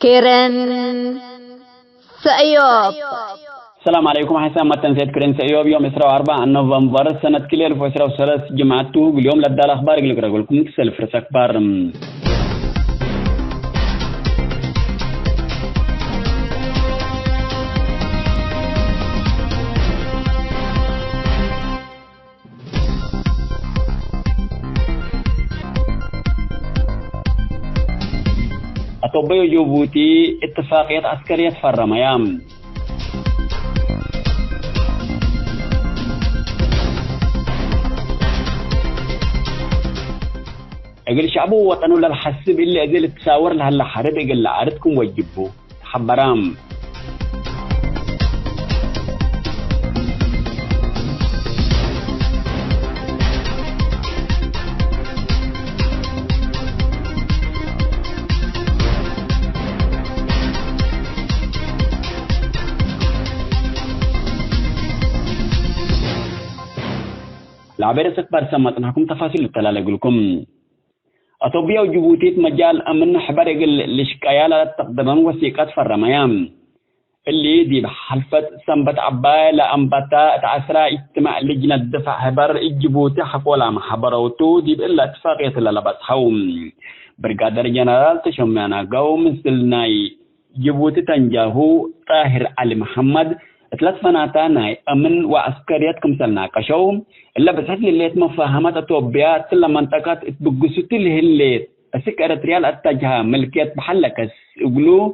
كيرن سأيوب. السلام عليكم. حسام متن كرين سأيوب يوم 4 نوفمبر سنة 2023 جمعته باليوم لدى الأخبار اللي لكم تسلفرس أكبر. أطبيو جيبوتي اتفاقية عسكرية فرميام. أقول شعبه وطنه للحسب اللي أزل تساور لها الحرب أقول عارضكم وجبوا حبرام. العبير أكبر سمت نحكم تفاصيل التلالة لكم. أطوبيا وجيبوتي مجال أمن حبر لشكايا تقدمن وثيقة فرميام اللي دي بحلفة سنبت عباية لأنبتا تعسرا اجتماع لجنة دفع حبر جيبوتي حقولا محبروتو دي بإلا اتفاقية للبسحوم برغادر جنرال تشمعنا قو مثل ناي جيبوتي تنجاهو طاهر علي محمد ثلاث فناتا ناي أمن وعسكريات كمسل ناقشو إلا بس حسن اللي مفاهمات أتوبيا تلا منطقة بقصتي اللي أسك أرتريال أتجها ملكية بحلك يقولوا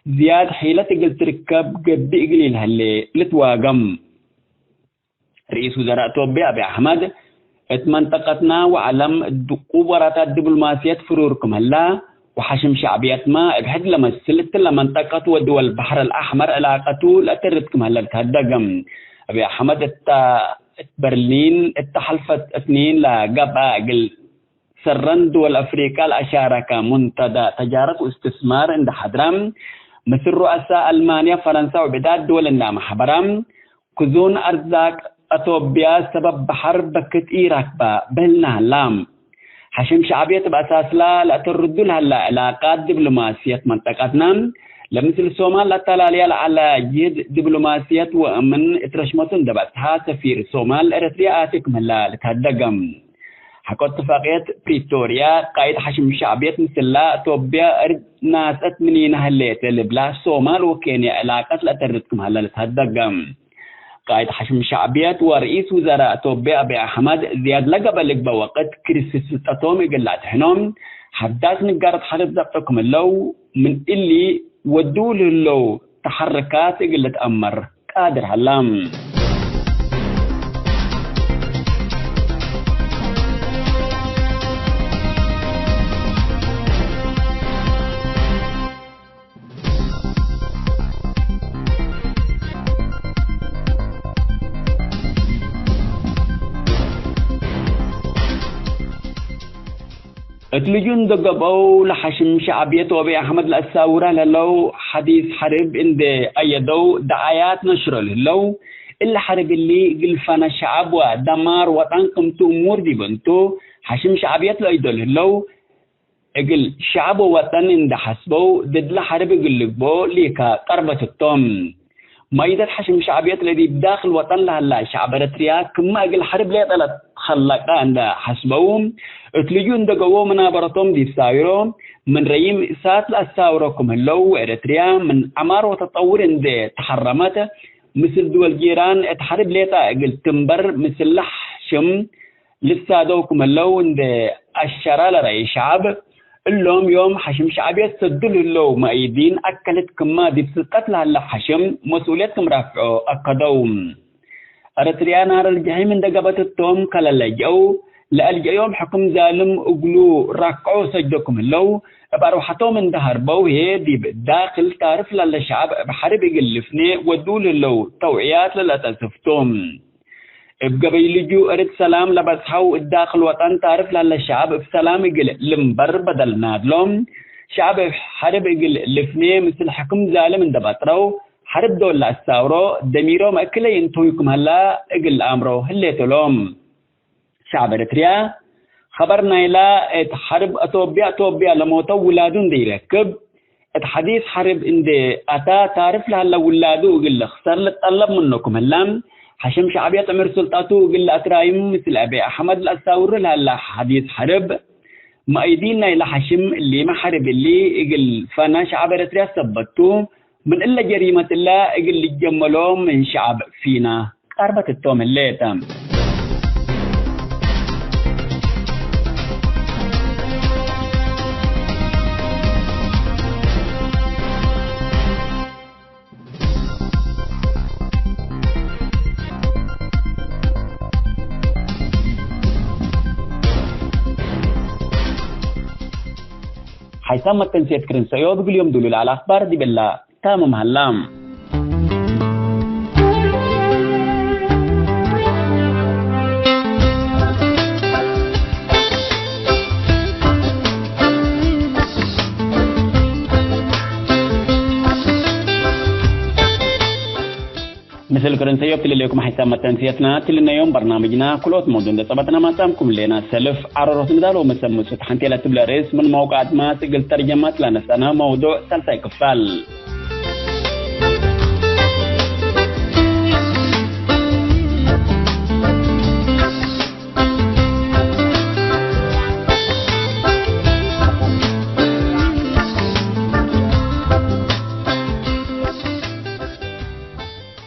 زياد حيلة تقل تركب قد إقليل هاللي لتواقم رئيس وزراء أتوبيا أبي أحمد اتمنطقتنا وعلم الدقوبرات الدبلوماسية فروركم هلا وحشم شعبيات ما بحد لما سلت منطقة ودول البحر الأحمر علاقته لا تردكم هلا تهدقم أبي أحمد برلين التحلفت اثنين لقبا قل سرن دول أفريقيا الأشاركة منتدى تجارة واستثمار عند حضرم مثل رؤساء ألمانيا فرنسا وبدات دول النام حبرم كزون أرزاق أثيوبيا سبب بحر بكت إيراك با بلنا لام حشم شعبية بأساس لا تردوا لها علاقات دبلوماسية منطقتنا لمثل الصومال لا تلاليال على جهد دبلوماسية وأمن اترشمتن دبتها سفير الصومال إريتريا آتكم هلا لتهدقم حكوا اتفاقية بريتوريا قائد حشم شعبية مثل لا أثيوبيا ناس أتمنين هليت لبلا الصومال وكينيا علاقات لا تردكم هلا لتهدقم قائد حشم شعبيات ورئيس وزراء أثيوبيا أبي أحمد زياد لقب لقبة وقت كريس أتومي قلعت حنوم حداث نقارت حرب زبطكم اللو من اللي ودوا له تحركات قلت أمر قادر هلام. اتلجون دقبو لحشم شعبية وابي أحمد الأساورة للو حديث حرب اند أيدو دعايات نشر للو إلا حرب اللي قلفنا شعب ودمار وطنكم تأمور دي بنتو حشم شعبية لأيدو للو اقل شعب وطن اند حسبو ضد لحرب قلقبو ليكا قربة التوم مايدة حشم شعبية الذي بداخل وطن لها لا شعب ارتريا كما اقل حرب ليه طلت خلقا عند حسبوهم اتلجون دقوو منابرتهم دي سايرو من ريم سات لأساوركم هلو ارتريا من عمار وتطور عند تحرمات مثل دول جيران اتحرب ليتا اقل تنبر مثل لحشم لسادوكم هلو عند الشرالة رأي شعب اللهم يوم حشم شعبية سدل اللو مأيدين أكلت كما دي بسلطات لها حشم مسؤوليتكم رافعوا أكدوم أرتريا نار الجحيم عند قبت التوم كلا لجأو لألجأ حكم ظالم أقلو ركعوا سجدكم اللو بروحتهم من دهربو هي دي داخل تعرف للشعب بحرب يقلفني ودول اللو توعيات للأسفتهم بقبيل أرد سلام لبسحو الداخل وطن تعرف للشعب بسلام يقل لمبر بدل نادلهم شعب حرب يقل لفني مثل حكم ظالم اندبطرو حرب دول الساورو دميرو مأكلة ينتويكم هلا اقل أمرو هليتولهم شعب ارتريا خبرنا إلى حرب أثيوبيا أثيوبيا لموتو ولادون دي ركب حديث حرب اندي أتا تعرف لها لولاده قل خسر لتطلب منكم هلام حشم شعبية عمر سلطاته قل أترايم مثل أبي أحمد الأساور لها حديث حرب مأيدينا إلى حشم اللي ما حرب اللي إقل فانا شعب إريتريا ثبتو من إلا جريمة الله إقل اللي جملوه من شعب فينا قربة التوم اللي تام. حيثما التنسيق كرن سيوب كل يوم دلول على أخبار دي بالله تمام هلام. مثل كرن سيوب تلي لكم حيثما تنسيتنا تلنا يوم برنامجنا كلوت موضوع ده طبعنا ما تامكم لنا سلف عرض ندالو مسمى حنتي لا تبلا رئيس من موقع ما تقل ترجمات لنا سنة موضوع سلسة كفال.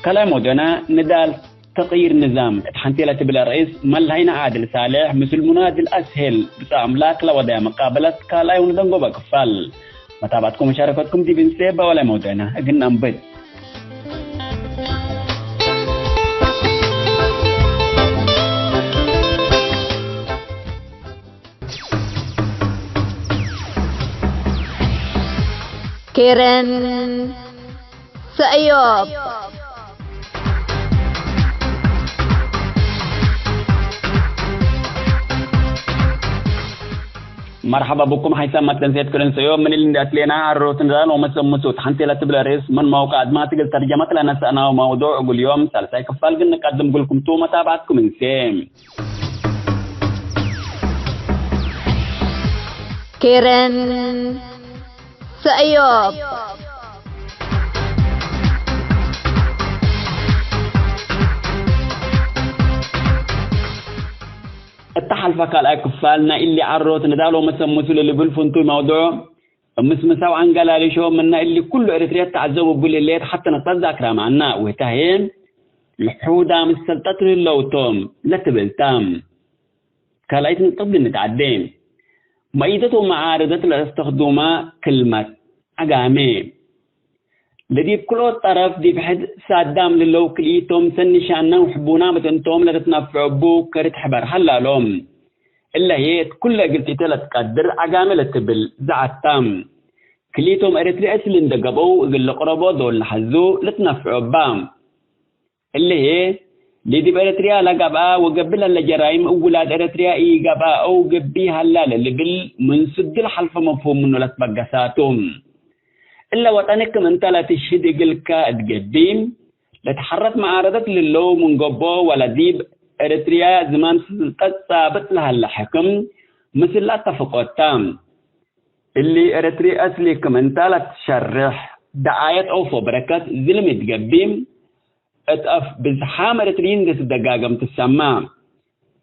كلام موضوعنا ندال تغيير نظام حنتي لا تبلا رئيس ملهينا عادل صالح مثل منادل أسهل بس أملاك لوضع مقابلة كالا يوندن قبا كفال. متابعتكم ومشاركتكم دي بنسيبة ولا موضوعنا أجن أنبت. كيرن سأيوب. مرحبا بكم حيثما تنسيت كرن سيوم من اللي أتلينا عروتنا ومسمسوت حنتي لا تبلا رئيس من موقع ما تقل ترجمة لنا سأنا وموضوع اليوم سالسة كفال قلنا نقدم لكم تو متابعتكم من سيم. كيرن سأيوب. التحالف قال أكفالنا اللي عروت ندالو مسمسوا اللي بالفنتو موضوع مسمساو عن قلالي شو منا اللي كل إريتريا تعذبوا بالليل حتى نتذكر معنا وتهين الحودة مستلطة لوتوم لا تبلتام كلايت نطب نتعدين مأيدته معارضة لا استخدمها كلمة أقامي لدي بكل طرف دي بحد سادام للو كليتهم سنشانا وحبونا متنتهم لا تتنفعوا بو كرت حبر هلا لهم إلا هي كل قلتي تلت قدر عقامل تبل زعتام كليتهم أريتري أسلن دقبو قل قربو دول لحزو لتنفعوا بام اللي هي لدي بأريتريا لقبا وقبلها لجرايم أولاد أريتريا إي قبا أو قبيها لا اللي بال من سد الحلفة مفهوم منه لتبقساتهم إلا وطنك من لا تشهد قلك تقديم لتحرت معارضة للو من قبو ولا ديب إريتريا زمان سلطة ثابت لها الحكم مثل لا اتفقوا التام اللي إريتريا أسلي كمن لا تشرح دعاية أو فبركة زلم تقديم اتقف بزحام إريتريين دي تدقاقم تسمى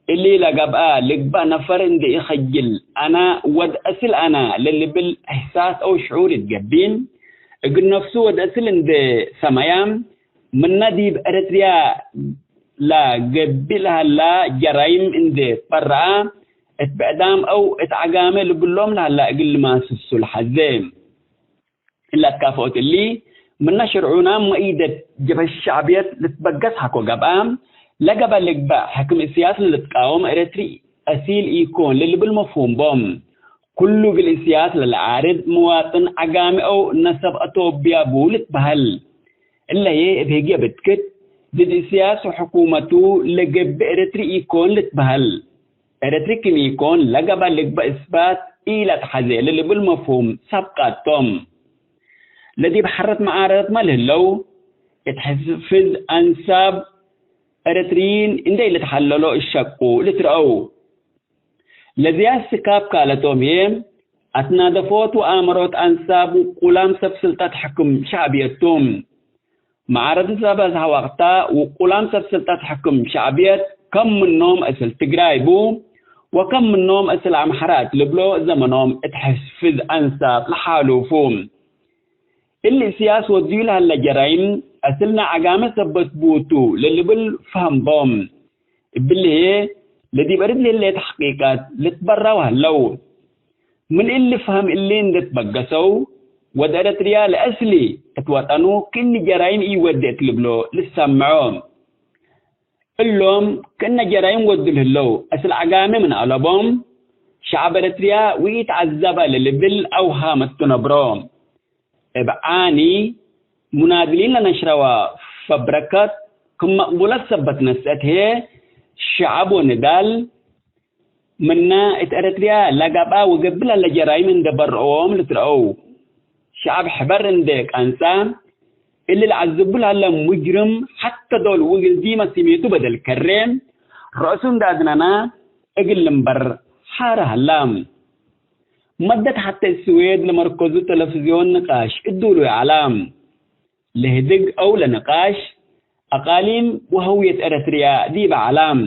اللي لقبا لقبا نفر اندي يخجل أنا ود أسل أنا للي بالإحساس أو شعور تقبين اقول نفسه ود أسل اندي سمايام من نادي بأريتريا لا قبلها لا جرايم اندي برا اتبعدام أو اتعقامي لبلوم لها لا أقل ما سسو الحزيم إلا تكافؤت اللي من نشرعونا مؤيدة جبهة الشعبية لتبقس حكو قبام لقبا لقبا حكم السياسة اللي تقاوم إريتري أسيل إيكون للي بالمفهوم بوم كله بالسياسة للعارض مواطن عقامي أو نسب أتوبيا بولت بهل إلا هي بهجية بتكت ضد السياسة وحكومته لقب إريتري إيكون لتبهل إريتري كم إيكون لقبا لقبا إثبات إلى تحزي للي بالمفهوم سبقاتهم الذي بحرت معارضة ما لو اتحفز أنساب إريتريين إندي اللي تحللوا الشقوا اللي ترأوا الذي السكاب قالتهم هي أتنادفوت وآمروت أنساب وقلام سب سلطة حكم شعبيتهم معارضة لبزها وقتا وقلام سب سلطة حكم شعبية كم منهم أسل تقراي بو وكم منهم أسل عمحرات لبلو زمنهم اتحفز أنساب لحالوفوم اللي سياس وديولها هلا جرايم أسلنا عقامة سبت بوتو للي بالفهم بوم باللي هي لدي برد للي تحقيقات لتبرا وهلو من اللي فهم اللي ندتبقسو ودارت ريال أسلي اتوطنو كل جرايم اي ودت لبلو لسمعوم اللهم كنا جرايم ودل هلو أسل عقامة من ألبوم شعب ارتريا ويتعذب للي بالأوهام التنبروم ابعاني منادلين لنشروا فبركات كم مقبولة سبت نسأت هي شعب ونضال منا اتأرتريا لقبا وقبل لجرايم اندبرعوهم لترعو شعب حبر انديك أنسان اللي العذبوا هلا مجرم حتى دول وقل ديما سميتو بدل كريم رأسهم دادنانا اقل مبر حارة هلام مدت حتى السويد لمركز تلفزيون نقاش ادولو اعلام لهدق او لنقاش اقاليم وهوية ارتريا دي بعلام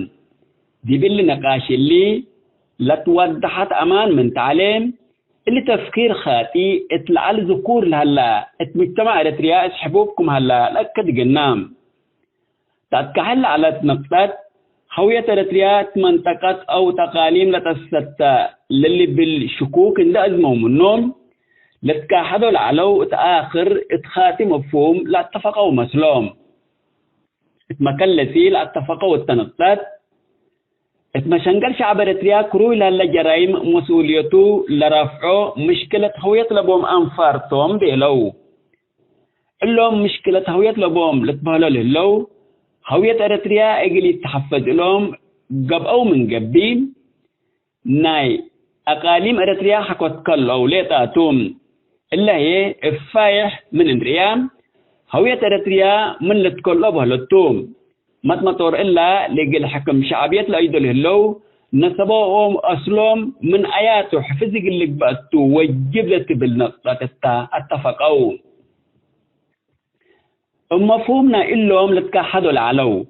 دي بالنقاش اللي لتوضحت امان من تعليم اللي تفكير خاطي اتلعل ذكور لهلا اتمجتمع ارتريا اسحبوبكم هلا لأكد جنام تتكحل على نقطات هوية ارتريا منطقة او تقاليم لتست للي بالشكوك اللي ازموا منهم لتكاحدوا لعلو اتآخر اتخاتي مفهوم لا اتفقوا مسلوم اتمكلسي لا اتفقوا التنقطات اتمشنقل شعب ارتريا كروي لهلا جرايم مسؤوليته لرفعه مشكلة هوية لبوم انفارتهم بيلو اللهم مشكلة هوية لبوم لتبهلو للو هوية ارتريا اجلي تحفز لهم قبأو من قبي ناي اقاليم ارتريا حكوت كلو ليتاتوم إلا هي الفايح من اندريا هوية ارتريا من لتكلو بهلتوم مطمطور إلا لقل حكم شعبية لا هلو نسبوهم أصلهم من آياته حفظ اللي بأتو وجبلت بالنقطة اتفقوا مفهومنا إلهم لتكحدوا العلو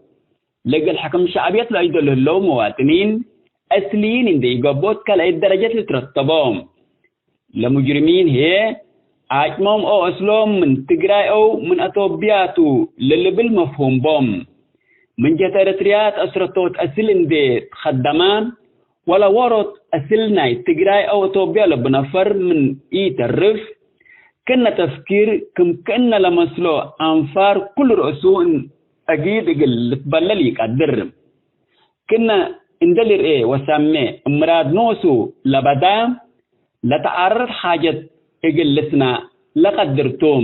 لقل حكم شعبية لا هلو مواطنين أسليين إن دي قبوت كلا الدرجات اللي ترتبهم لمجرمين هي عاجمهم أو أصلهم من تجراي أو من أتوبياتو للي بالمفهوم بهم من جهة ارتريات أسرتوت أسل دي خدمان ولا ورط أسلنا تجراي أو أتوبيا لبنفر من إي ترف كنا تفكير كم كنا لمسلو أنفار كل رؤسون أجيد إجل تبلل يقدر كنا اندلر إيه وسمي مراد نوسو لبدا لتعرض حاجة إجل لسنا لقدرتم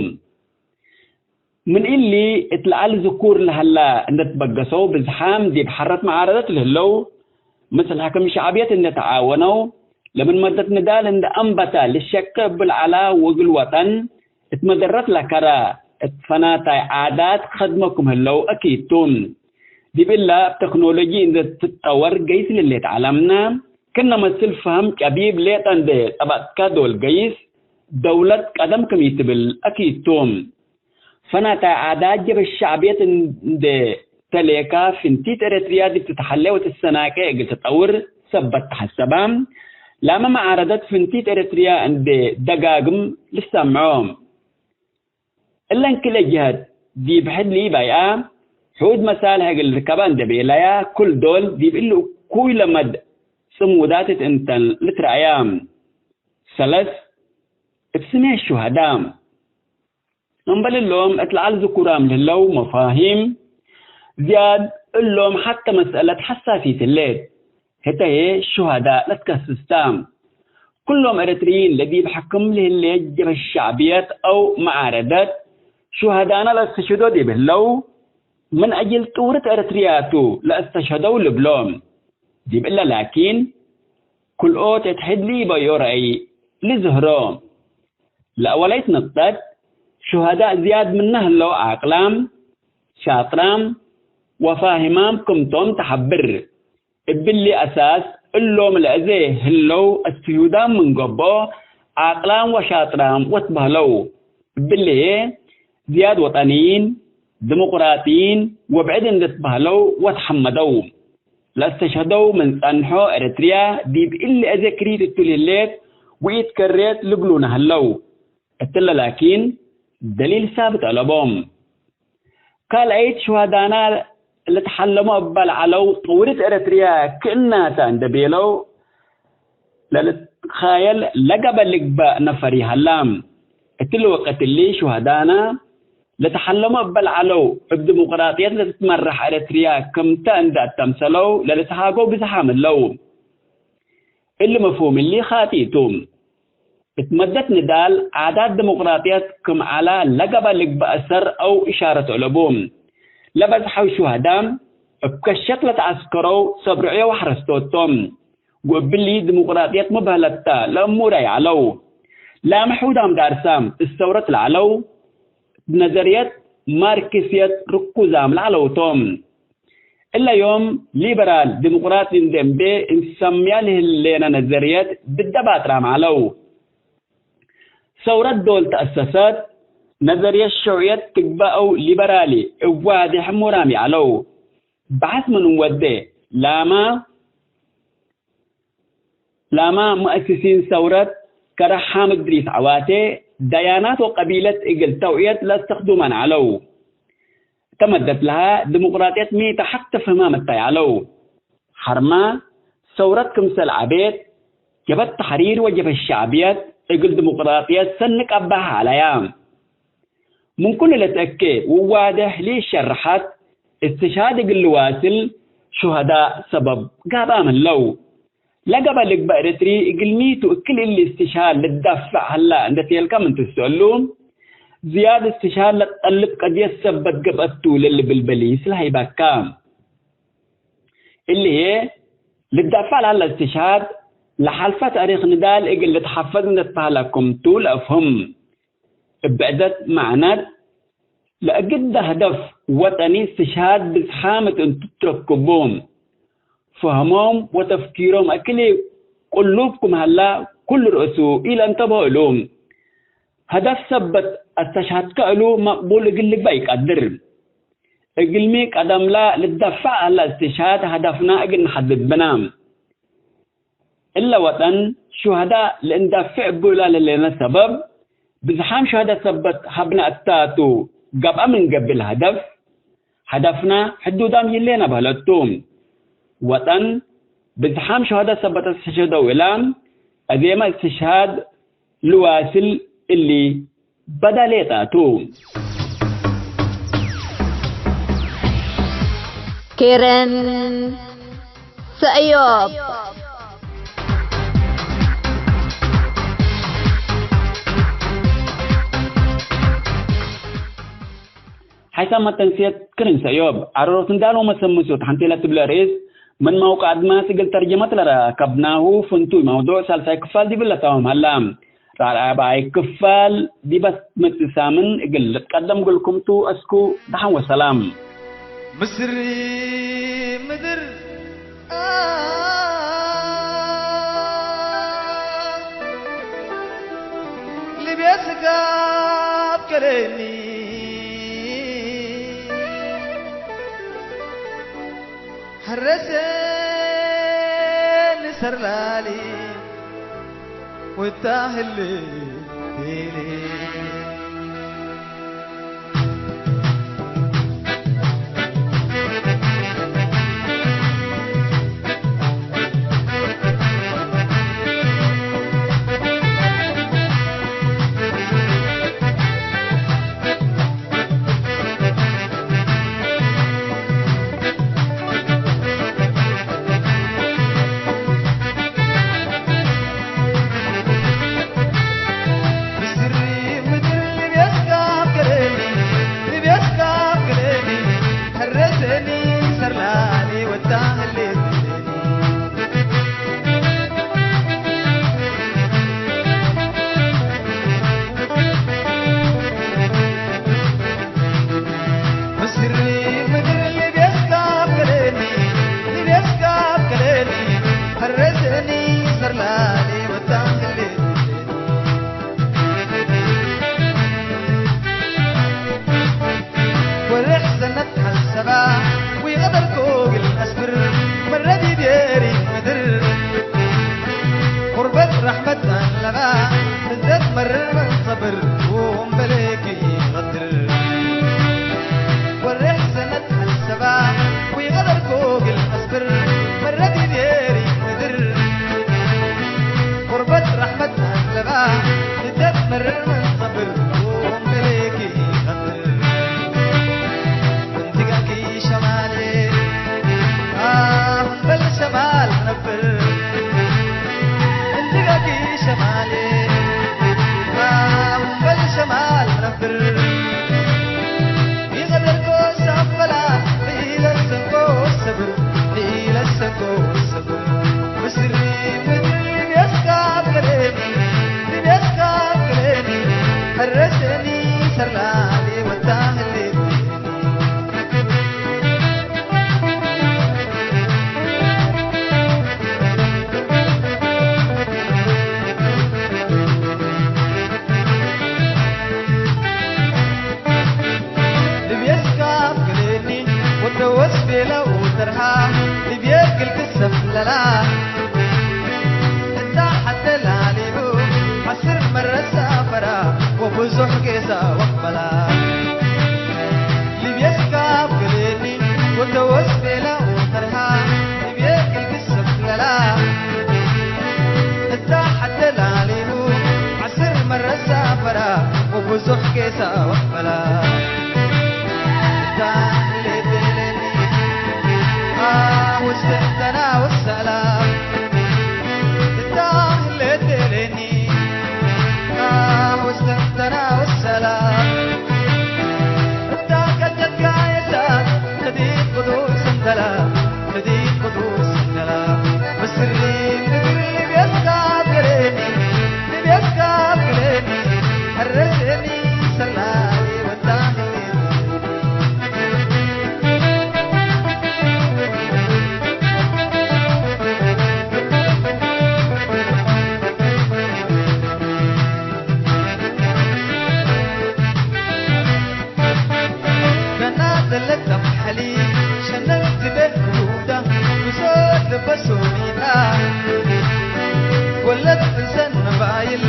من اللي اتلعل ذكور لهلا ان تبقسوا بزحام دي بحرت معارضات الهلو مثل حكم شعبية ان تعاونوا لمن مدت ندال ان انبتا للشك بالعلا وقل وطن اتمدرت لكرا اتفناتا عادات خدمكم هلو اكيد تون دي بالله بتكنولوجي ان تتطور جيس اللي تعلمنا كنا مثل فهم كبيب ليتن دي طبعا كادول جيس دولة قدمكم يتبل اكيد توم فناتا عادات جب الشعبية دي تليكا فنتيت ارتريا دي بتتحلى وتسناكي اجل تطور سبت تحسبام لما معارضات فنتيت ارتريا عند دقاقم لسمعهم الا انكل جهات دي بحد لي بايا حود مسالها الركبان دبيلايا كل دول دي بيقولوا كوي لمد سمودات انتن لتر ايام سلس بسمع الشهداء نبل اللهم اتلعل ذكورام للو مفاهيم زياد اللهم حتى مسألة حساسية الليل هتا هي الشهداء لتكسستام كلهم ارتريين الذي بحكم له اللي يجب الشعبيات او معارضات شهدانا لاستشهدوا دي بهلو من اجل طورة ارترياتو لاستشهدوا لبلوم دي بإلا لكن كل اوت اتحد لي بيورأي لزهرو لأوليت نقطة شهداء زياد منه لو عقلام شاطرام وفاهمام كمتم تحبر باللي أساس اللوم الأزيه هلو السيودان من قبو عاقلام وشاطرام وتبهلو باللي زياد وطنيين ديمقراطيين وبعدين تبهلو وتحمدوا لا استشهدوا من صنحو اريتريا ديب اللي اذكريت التلهليت ويتكريت لبلونا هلو التلا لكن دليل ثابت على بوم قال ايت شهدانا اللي تحلموا بل علو طورت اريتريا كأنها تندبيلو للتخيل لقب لقبا نفري هلام التل وقت اللي شهدانا لتحلموا بل علو الديمقراطية اللي تتمرح اريتريا كم تندى تمثلو للتحاقوا بزحام اللو اللي مفهوم اللي خاتيتم اتمدت ندال عادات ديمقراطية كم على لقب لقب أثر أو إشارة علبوم لبز حو شهدام بكشكلة عسكرو سبرعية وحرستوتهم وباللي ديمقراطية مبهلتا لأمور يعلو لا محودام دارسام الثورة العلو بنظرية ماركسية ركوزام العلوتهم إلا يوم ليبرال ديمقراطي ديمبي نسميها لنا نظرية بالدبات رام علو ثورة دول تأسست نظرية الشيوعية تقبأو ليبرالي واضح مرامي علو بحث من وده لاما مؤسسين ثورة كرحام إدريس عواتي ديانات وقبيلة إجل توعية لا استخدما علو تمدت لها ديمقراطية ميتة حتى فهمام التيعلو حرما ثورة كمسل عبيد جبت تحرير وجبه الشعبيات إجل ديمقراطية سنك أباها عليام من كل اللي تأكد وواضح ليش شرحت استشهاد إجل واسل شهداء سبب قابا من لو لقب لك بأريتري إجل ميتو كل اللي استشهاد للدفع هلا عند تيلك من تسألون زيادة استشهاد لتقلب قد يثبت قبقتو للي بالبليس لهيبكام اللي هي للدفع هلا استشهاد لحلفة تاريخ ندال إجل اللي تحفظ نتفهلكم طول أفهم بعدت معنات لأجد هدف وطني استشهاد بزحامة أن تتركبهم فهمهم وتفكيرهم أكلي قلوبكم هلا كل رؤسه إلى انتبهوا لهم هدف ثبت استشهاد كألو مقبول أقول لك بيك قدر أقول ميك أدم لا للدفع هلا استشهاد هدفنا أقل نحدد بنام إلا وطن شهداء لأن دفع بولا لنا سبب بزحام شهداء ثبت هبنا التاتو قبل من قبل الهدف هدفنا حدودام يلينا بهلتوم وطن بزحام شهداء ثبت استشهدوا ولام أذيما استشهاد لواسل اللي بدلتاتو كيرن سأيوب. حيثما تنسيت كرن سأيوب عرورة دالو مسمسو تحنتي لا تبلا رئيس من موقع أدماس قل ترجمة لركبناه فنتو موضوع سالسة كفال دي بلا تمام هلام رابع كفال دي بس متسامن قل تقدم قلكم تو أسكو دحن وسلام. مصري مدر اللي بيسقى بكلامي حرسن سرلالي والتاهل ليلي مصري مدر لا حتى العليم عسر مرة سافرة وبزح كيسا وقبلا لبيسكاب قليني وتوس بلا وطرها لبيك القصة لا حتى العليم عسر مرة سافرة وبزح كيسا وقبلا واستهتنا والسلام تاهلتني واستهتنا والسلام تاكلت كايسا تديد قدوس اندلا تديد قدوس اندلا مسري مدري بيسكاب قريني بيسكاب قريني الرسمي سلالي وتاهلتني ولد إنسان بايل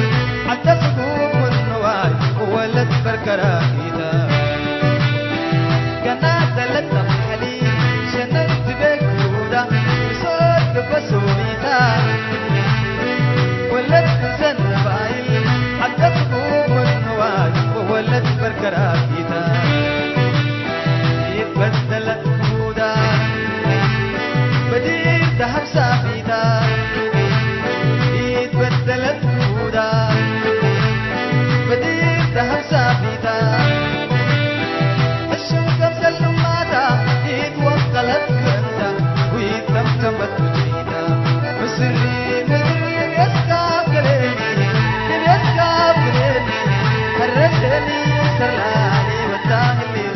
حتى سقوم والنواي ولد بركراكيدا كانت لتم حليب شننت بكودا وصوت بسوميتا ولد إنسان بايل حتى سقوم والنواي ولد بركراكيدا يتبدلت كودا بديل ذهب سافيدا يتبدلت كودا بديل ذهب سافيدا الشوكة مسلماتا يتوقلت كنتا ويتمتمت وجيدا مسري مدري يسكاب قليلي يسكاب قليلي هرسني سرلاني وتاهلي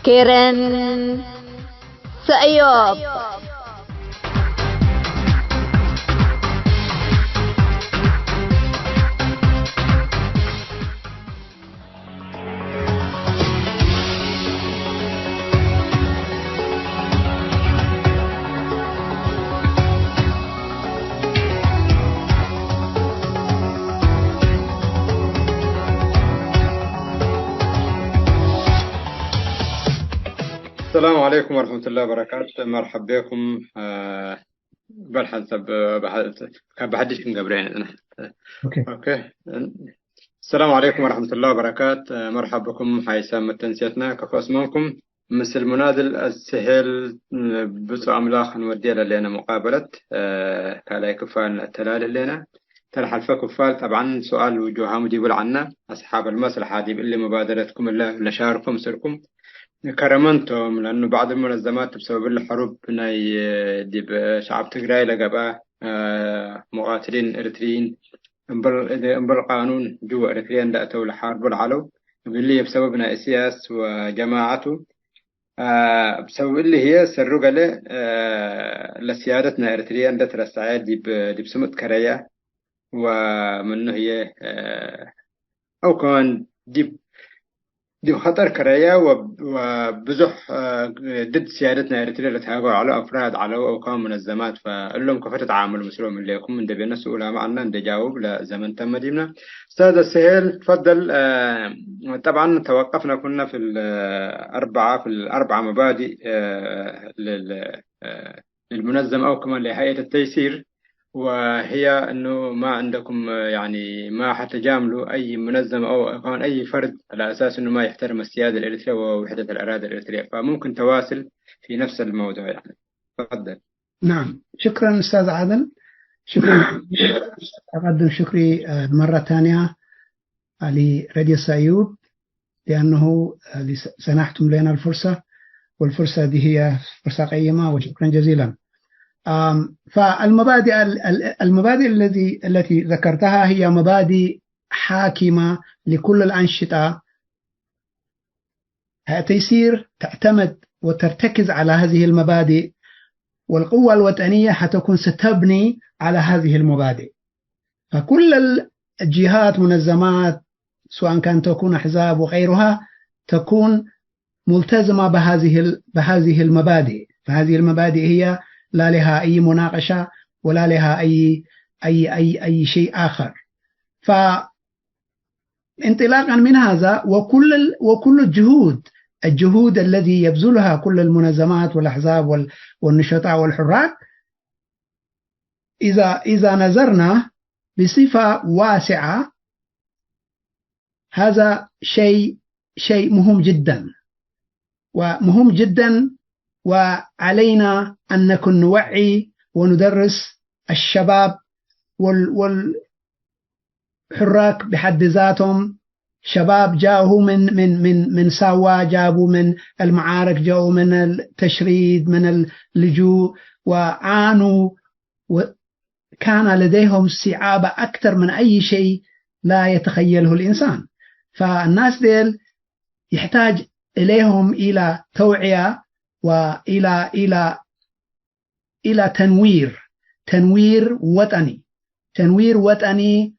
Keren Seayop. السلام عليكم ورحمة الله وبركاته. مرحبا بكم. بالحسب كان بحدش من قبلين. okay. okay. السلام عليكم ورحمة الله وبركاته. مرحبا بكم حيسام تنسيتنا كفو اسمكم مثل منادل السهل بصو أملاخ نودي لنا مقابلة كالاي كفال التلال لنا تلحل كفال. طبعا سؤال وجوها مجيب عنا أصحاب المصلحة دي اللي مبادرتكم اللي شاركم سركم كرمنتم، لأنه بعض المنظمات بسبب الحروب دي شعب تجراي لقبا مقاتلين إريتريين انبر قانون جوا إريتريين لأتوا لحارب العلو اللي بسببنا إسياس وجماعته بسبب اللي هي سرقة له لسيادتنا إريتريان لترسعي دي بسمت كريا ومنه هي أو كمان دي بخطر كريا وبزح ضد سيادتنا إريتريا اللي تهاجوا على أفراد على أو كمان منظمات. فقول لهم كيف تتعاملوا مثلهم اللي يكون من دبينا سؤال معنا نجاوب لزمن تم ديمنا. أستاذ السهيل تفضل. طبعا توقفنا كنا في الأربعة مبادئ للمنظمة أو كمان لهيئة التيسير، وهي أنه ما عندكم يعني ما حتجاملوا أي منظمة أو كمان أي فرد على أساس أنه ما يحترم السيادة الإريترية ووحدة الأراضي الإريترية، فممكن تواصل في نفس الموضوع يعني. تفضل. نعم، شكرا أستاذ عادل. شكرا. أقدم شكري مرة ثانية لراديو سايوب لأنه سنحتم لنا الفرصة، والفرصة دي هي فرصة قيمة، وشكرا جزيلا. فالمبادئ المبادئ التي ذكرتها هي مبادئ حاكمة لكل الأنشطة. تيسير تعتمد وترتكز على هذه المبادئ، والقوة الوطنية حتكون ستبني على هذه المبادئ. فكل الجهات منظمات سواء كانت تكون أحزاب وغيرها تكون ملتزمة بهذه المبادئ. فهذه المبادئ هي لا لها أي مناقشة ولا لها أي أي أي أي شيء آخر. فانطلاقا من هذا وكل الجهود الذي يبذلها كل المنظمات والأحزاب والنشطاء والحراك، إذا نظرنا بصفة واسعة هذا شيء مهم جدا، ومهم جدا، وعلينا أن نكون نوعي وندرس الشباب والحراك بحد ذاتهم. شباب جاءوا من من من من سوا، جابوا من المعارك، جاءوا من التشريد، من اللجوء، وعانوا وكان لديهم صعابة أكثر من أي شيء لا يتخيله الإنسان. فالناس ديل يحتاج إليهم إلى توعية وإلى إلى إلى تنوير وطني، تنوير وطني،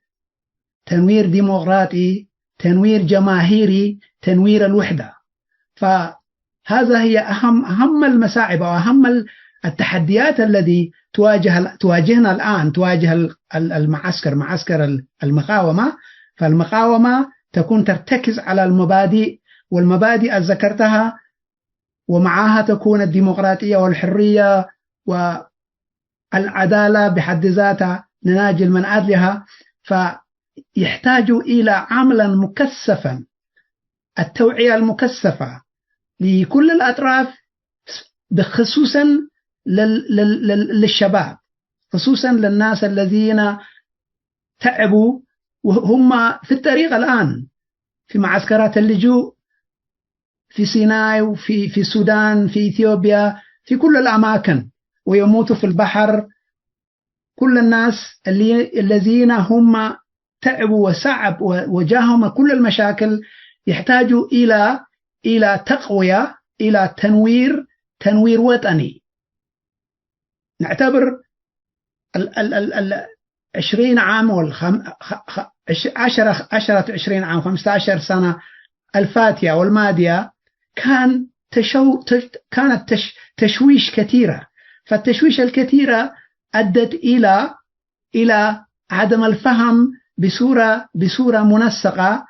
تنوير ديمقراطي، تنوير جماهيري، تنوير الوحدة. فهذا هي أهم المصاعب وأهم التحديات التي تواجهنا الآن، تواجه المعسكر، معسكر المقاومة. فالمقاومة تكون ترتكز على المبادئ، والمبادئ ذكرتها، ومعها تكون الديمقراطية والحرية والعدالة بحد ذاتها نناجل من أجلها. فيحتاج إلى عملا مكثفا، التوعية المكثفة لكل الأطراف، خصوصا للشباب، خصوصا للناس الذين تعبوا وهم في الطريق الآن في معسكرات اللجوء في سيناء وفي في السودان، في إثيوبيا، في كل الأماكن، ويموتوا في البحر. كل الناس الذين هم تعبوا وصعب وجاهم كل المشاكل يحتاجوا إلى تقوية، إلى تنوير وطني. نعتبر ال 20 عام وال 10 20 عام 15 سنة الفاتية والماضية كانت تشويش كثيرة. فالتشويش الكثيرة أدت إلى عدم الفهم بصورة منسقة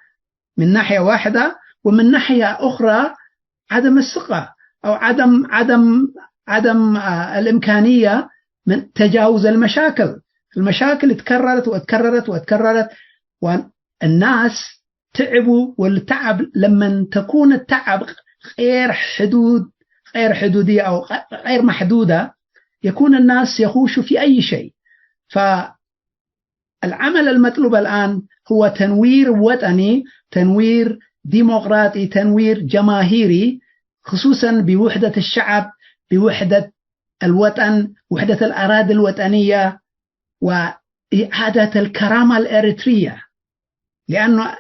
من ناحية واحدة، ومن ناحية أخرى عدم الثقة. أو عدم عدم عدم الإمكانية من تجاوز المشاكل. المشاكل تكررت وتكررت وتكررت، والناس تعبوا. والتعب لما تكون التعب غير حدود، غير حدودية أو غير محدودة، يكون الناس يخوشوا في أي شيء. فالعمل المطلوب الآن هو تنوير وطني، تنوير ديمقراطي، تنوير جماهيري، خصوصا بوحدة الشعب، بوحدة الوطن، وحدة الأراضي الوطنية، وإعادة الكرامة الإريترية. لأنه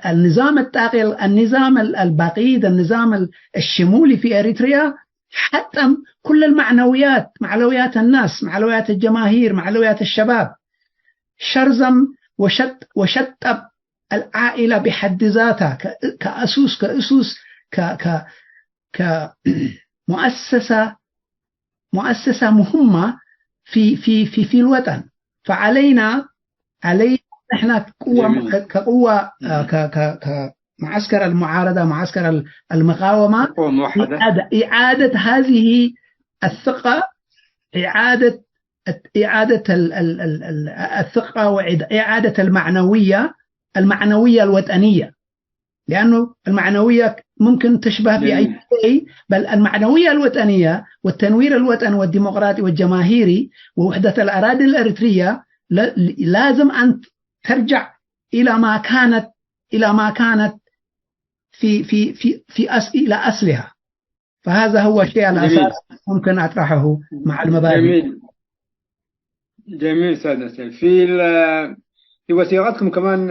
النظام الطاغي، النظام البغيض، النظام الشمولي في إريتريا حطم كل المعنويات، معنويات الناس، معنويات الجماهير، معنويات الشباب. شرزم وشطب العائلة بحد ذاتها كأسس كمؤسسة مؤسسة مهمة في في في في الوطن. فعلينا نحن كقوة كمعسكر المعارضة، معسكر المقاومة، إعادة هذه الثقة، إعادة الثقة وإعادة المعنوية الوطنية. لأنه المعنوية ممكن تشبه بأي شيء، بل المعنوية الوطنية والتنوير الوطني والديمقراطي والجماهيري ووحدة الأراضي الإريترية لازم أن ترجع إلى ما كانت، إلى ما كانت في في في في إلى أصلها. فهذا هو الشيء الأساسي ممكن أطرحه مع المبادئ. جميل جميل أستاذ نسيم. في وثيقتكم كمان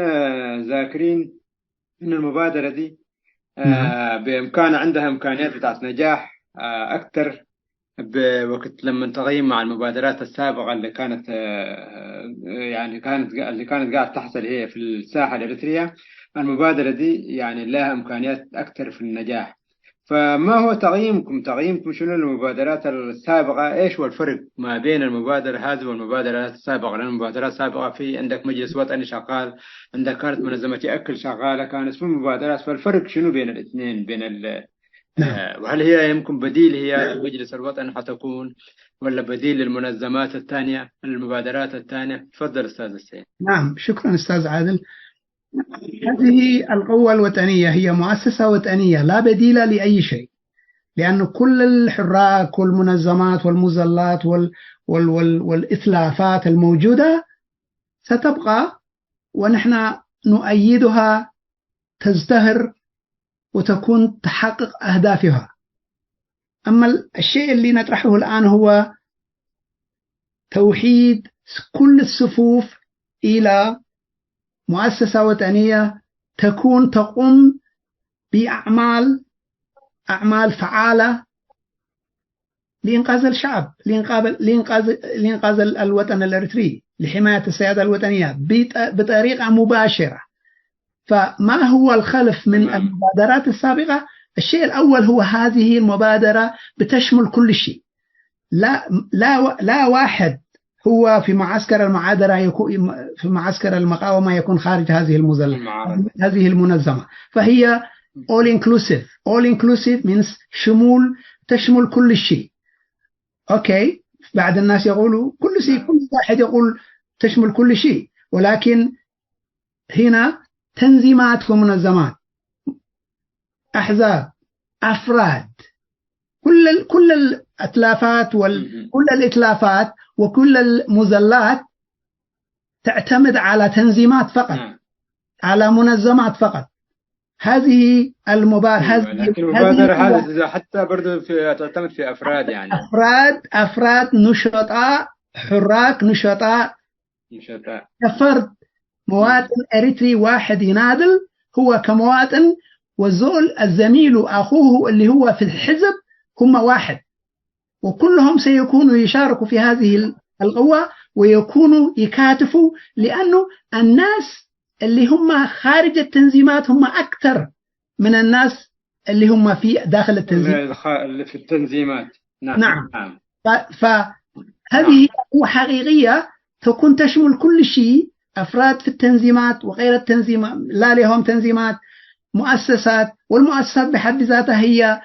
ذاكرين إن المبادرة دي بإمكان عندها إمكانيات بتاعت نجاح أكثر بوقت لما تغيم مع المبادرات السابقة اللي كانت يعني كانت اللي كانت قاعدة تحصل هي في الساحة الإريترية. المبادرة دي يعني لها إمكانيات أكثر في النجاح. فما هو تقييمكم؟ تقييمكم شنو المبادرات السابقة؟ إيش هو الفرق ما بين المبادرة هذه والمبادرات السابقة؟ لأن المبادرات السابقة في عندك مجلس وطني شغال، عندك كانت منظمة أكل شغالة، كانت في مبادرات. فالفرق شنو بين الاثنين؟ بين وهل هي يمكن بديل هي المجلس الوطني حتكون ولا بديل للمنظمات الثانية، المبادرات الثانية؟ تفضل أستاذ السيد. نعم، شكرا أستاذ عادل. هذه القوة الوطنية هي مؤسسة وطنية لا بديل لأي شيء، لأن كل الحراك والمنظمات والمظلات والإتلافات الموجودة ستبقى، ونحن نؤيدها تزدهر وتكون تحقق أهدافها. أما الشيء اللي نطرحه الآن هو توحيد كل الصفوف إلى مؤسسة وطنية تكون تقوم بأعمال أعمال فعالة لإنقاذ الشعب، لإنقاذ الوطن الإريتري، لحماية السيادة الوطنية بطريقة مباشرة. فما هو الخلف من المبادرات السابقة؟ الشيء الأول هو هذه المبادرة بتشمل كل شيء. لا لا لا واحد هو في معسكر المعادرة يكون في معسكر المقاومة يكون خارج هذه هذه المنظمة. فهي all inclusive. all inclusive means شمول، تشمل كل شيء. okay، بعد الناس يقولوا كل شيء، كل واحد يقول تشمل كل شيء، ولكن هنا تنظيمات ومنظمات، أحزاب، أفراد، كل الأتلافات وكل الإتلافات وكل المزلات تعتمد على تنظيمات فقط، على منظمات فقط. هذه المبادرة، لكن المبادرة هذه حتى برضو في تعتمد في أفراد، يعني أفراد نشطاء، حراك نشطاء، كفرد مواطن إريتري واحد ينادل هو كمواطن، والزول الزميل أخوه اللي هو في الحزب هم واحد، وكلهم سيكونوا يشاركوا في هذه القوة ويكونوا يكاتفوا، لأنه الناس اللي هم خارج التنظيمات هم أكثر من الناس اللي هم في داخل التنظيم، اللي في التنظيمات. نعم. فهذه قوة حقيقية تكون تشمل كل شيء، أفراد في التنظيمات وغير التنظيمات، لا لهم تنظيمات، مؤسسات، والمؤسسات بحد ذاتها هي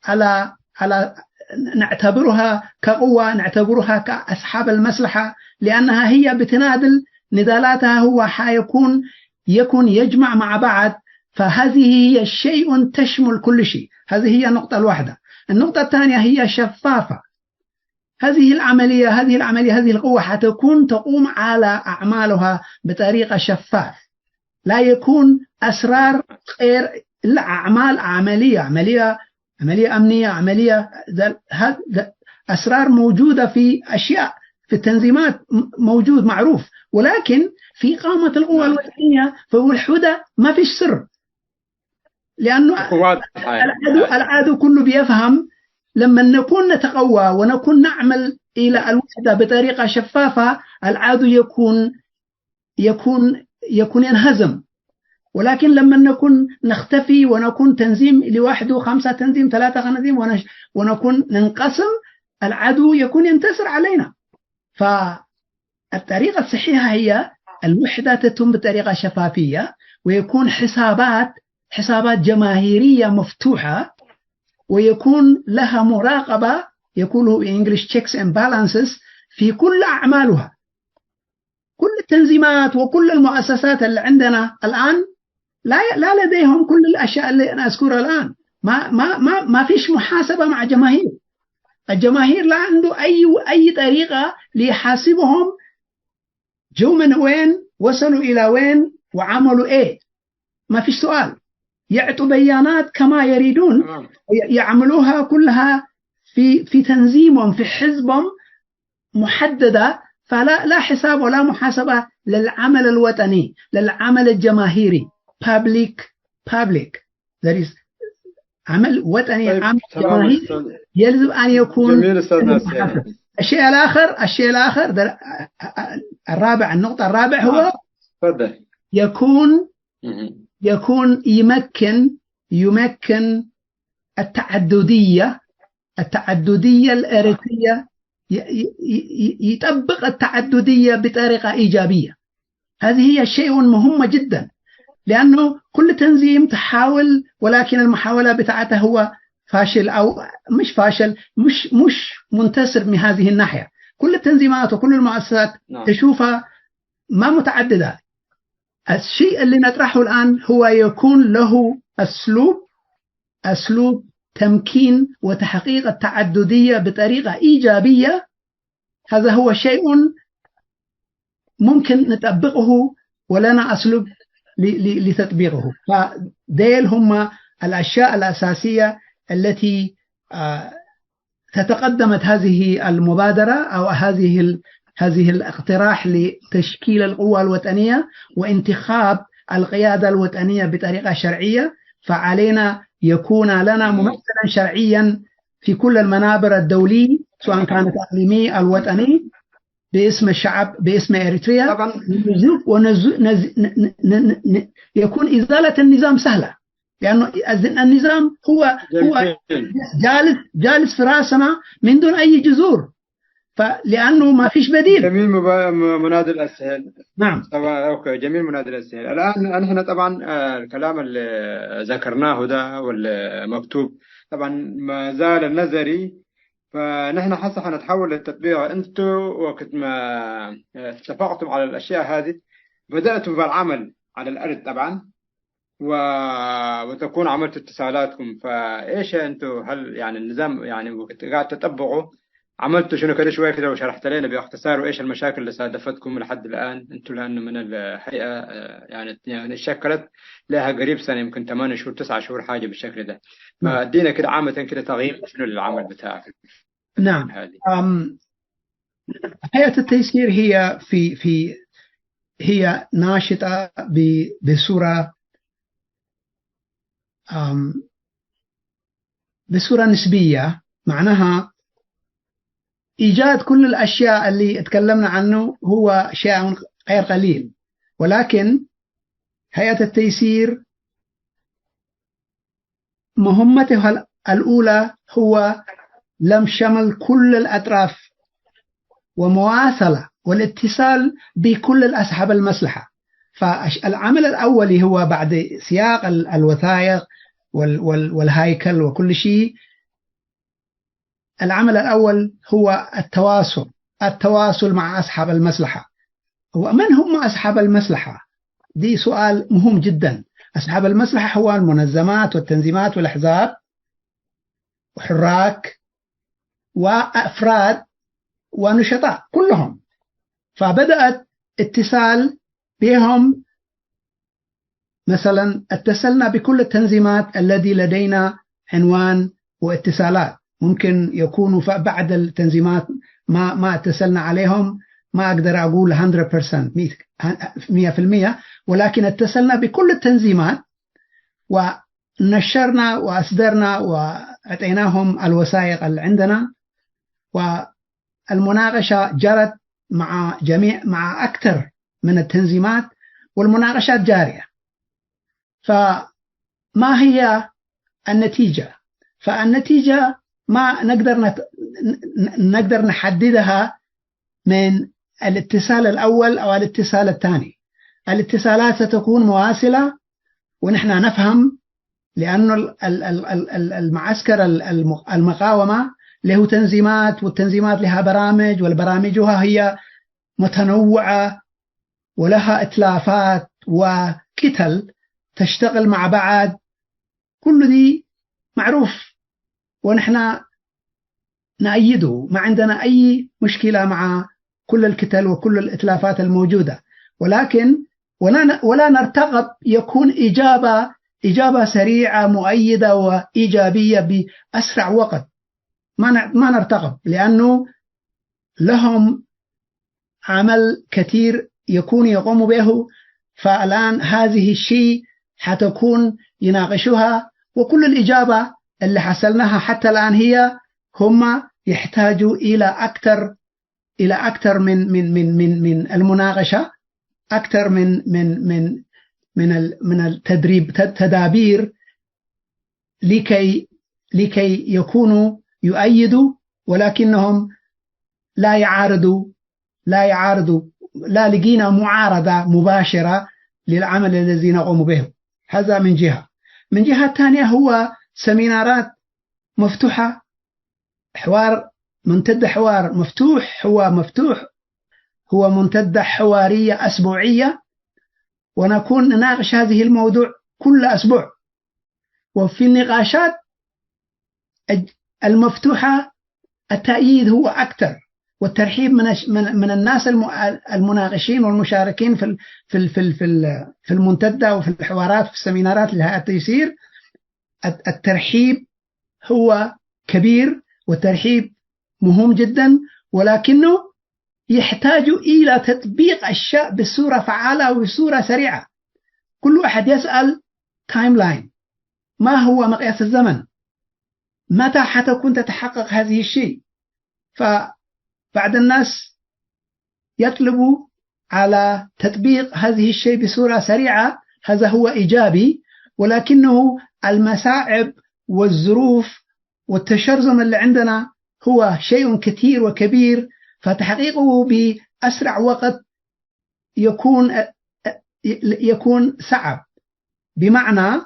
على على نعتبرها كقوة، نعتبرها كأصحاب المصلحة، لأنها هي بتنادل نضالاتها، هو حيكون يجمع مع بعض. فهذه هي شيء تشمل كل شيء. هذه هي النقطة الواحدة. النقطة الثانية هي شفافة. هذه العملية هذه القوة حتكون تقوم على أعمالها بطريقة شفاف، لا يكون أسرار غير، لا، أعمال عملية عملية أمنية، عملية أسرار موجودة في أشياء في التنظيمات موجود معروف، ولكن في قامة القوى الوطنية فالحدى ما فيش سر، لأنه العدو كله بيفهم. لما نكون نتقوى ونكون نعمل إلى الوحدة بطريقة شفافة، العدو يكون ينهزم. ولكن لما نكون نختفي ونكون تنظيم لوحده، 5 تنظيم، 3 تنظيم، ونكون ننقسم، العدو يكون ينتصر علينا. فالطريقة الصحيحة هي الوحدة تتم بطريقة شفافية، ويكون حسابات جماهيرية مفتوحة، ويكون لها مراقبة، يقوله English checks and balances في كل أعمالها. كل التنظيمات وكل المؤسسات اللي عندنا الآن لا لديهم كل الأشياء اللي أنا أذكرها الآن. ما ما ما ما فيش محاسبة مع جماهير. الجماهير لا عنده أي طريقة ليحاسبهم، جو من وين، وصلوا إلى وين، وعملوا إيه. ما فيش سؤال. يعطوا بيانات كما يريدون، يعملوها كلها في تنظيمهم، في حزبهم محددة. فلا لا حساب ولا محاسبة للعمل الوطني، للعمل الجماهيري، public there is عمل وطني. طيب، عمل جماهيري يلزم أن يكون. جميل. الشيء الآخر الرابع، النقطة الرابع هو يكون يمكن التعددية الإريترية، يطبق التعددية بطريقة إيجابية. هذه هي شيء مهم جدا، لأنه كل تنظيم تحاول، ولكن المحاولة بتاعته هو فاشل أو مش فاشل، مش منتصر من هذه الناحية. كل التنظيمات وكل المؤسسات تشوفها ما متعددة. الشيء اللي نطرحه الآن هو يكون له أسلوب تمكين وتحقيق التعددية بطريقة إيجابية. هذا هو شيء ممكن نطبقه ولنا أسلوب لتطبيقه. فديل هم الأشياء الأساسية التي تتقدمت هذه المبادرة أو هذه الاقتراح لتشكيل القوى الوطنية وانتخاب القيادة الوطنية بطريقة شرعية. فعلينا يكون لنا ممثلا شرعيا في كل المنابر الدولية، سواء كانت إقليمي أو وطني، باسم الشعب، باسم إريتريا. طبعا يكون إزالة النظام سهلة، لأنه النظام هو جالس في رأسنا من دون أي جذور، فلأنه ما فيش بديل. جميل منادل السهيل. نعم طبعا، أوكي، جميل منادل السهيل. الآن نحن طبعا الكلام اللي ذكرناه ده والمكتوب طبعا ما زال النظري، فنحن حسا حنتحول للتطبيق. أنتوا وقت ما اتفقتم على الأشياء هذه بدأتم بالعمل على الأرض طبعا، وتكون عملت اتصالاتكم. فإيش أنتوا، هل يعني النظام يعني وقت قاعد تطبقوا عملتوا شنو كده شوية كده وشرحت لنا باختصار، وإيش المشاكل اللي صادفتكم لحد الآن؟ أنتوا لأنه من الهيئة يعني شكلت لها قريب سنة، يمكن 8 شهور 9 شهور حاجة بالشكل ده، فادينا كده عامة كده تغيير شنو للعمل بتاعك. نعم. هيئة التيسير هي في هي ناشطة بصورة بصورة نسبية، معناها إيجاد كل الأشياء اللي تكلمنا عنه هو شيء غير قليل، ولكن هيئة التيسير مهمتها الأولى هو لم شمل كل الأطراف ومواصلة والاتصال بكل الأصحاب المصلحة. فالعمل الأولي هو بعد سياق الوثائق والهيكل وكل شيء، العمل الأول هو التواصل مع أصحاب المصلحة. ومن هم أصحاب المصلحة؟ دي سؤال مهم جدا. أصحاب المصلحة هو المنظمات والتنظيمات والأحزاب وحراك وأفراد ونشطاء كلهم. فبدأت اتصال بهم، مثلا اتصلنا بكل التنظيمات الذي لدينا عنوان واتصالات، ممكن يكونوا بعد التنظيمات ما اتصلنا عليهم، ما أقدر أقول 100% 100%، ولكن اتصلنا بكل التنظيمات ونشرنا وأصدرنا وأعطيناهم الوثائق اللي عندنا، والمناقشة جرت مع مع أكثر من التنظيمات، والمناقشات جارية. فما هي النتيجة؟ فالنتيجة ما نقدر نحددها من الاتصال الأول أو الاتصال الثاني. الاتصالات ستكون مواصلة، ونحن نفهم لأن المعسكر المقاومة له تنظيمات، والتنظيمات لها برامج، والبرامجها هي متنوعة ولها اتلافات وكتل تشتغل مع بعض، كل دي معروف ونحن نأيده، ما عندنا أي مشكلة مع كل الكتل وكل الاتلافات الموجودة، ولكن ولا نرتغب يكون إجابة سريعة مؤيدة وإيجابية بأسرع وقت، ما نرتغب، لأنه لهم عمل كثير يكون يقوم به. فالآن هذه الشيء حتكون يناقشوها، وكل الإجابة اللي حصلناها حتى الآن هي هم يحتاجوا إلى أكثر من من من من من المناقشة، أكثر من من من من من التدريب، تدابير لكي يكونوا يؤيدوا، ولكنهم لا يعارضوا، لا لقينا معارضة مباشرة للعمل الذي نقوم به. هذا من جهة. من جهة ثانية هو سمينارات مفتوحة، حوار منتدى حوار مفتوح، هو مفتوح، هو منتدى حوارية أسبوعية، ونكون نناقش هذه الموضوع كل أسبوع. وفي النقاشات المفتوحة التأييد هو أكثر، والترحيب من الناس المناقشين والمشاركين في في في في المنتدى وفي الحوارات وفي السمينارات اللي هتصير، الترحيب هو كبير والترحيب مهم جدا، ولكنه يحتاج إلى تطبيق أشياء بصورة فعالة وبصورة سريعة. كل واحد يسأل timeline، ما هو مقياس الزمن؟ متى حتكون تتحقق هذه الشيء؟ فبعد الناس يطلبوا على تطبيق هذه الشيء بصورة سريعة، هذا هو إيجابي، ولكنه المصاعب والظروف والتشرذم اللي عندنا هو شيء كثير وكبير، فتحقيقه بأسرع وقت يكون صعب، بمعنى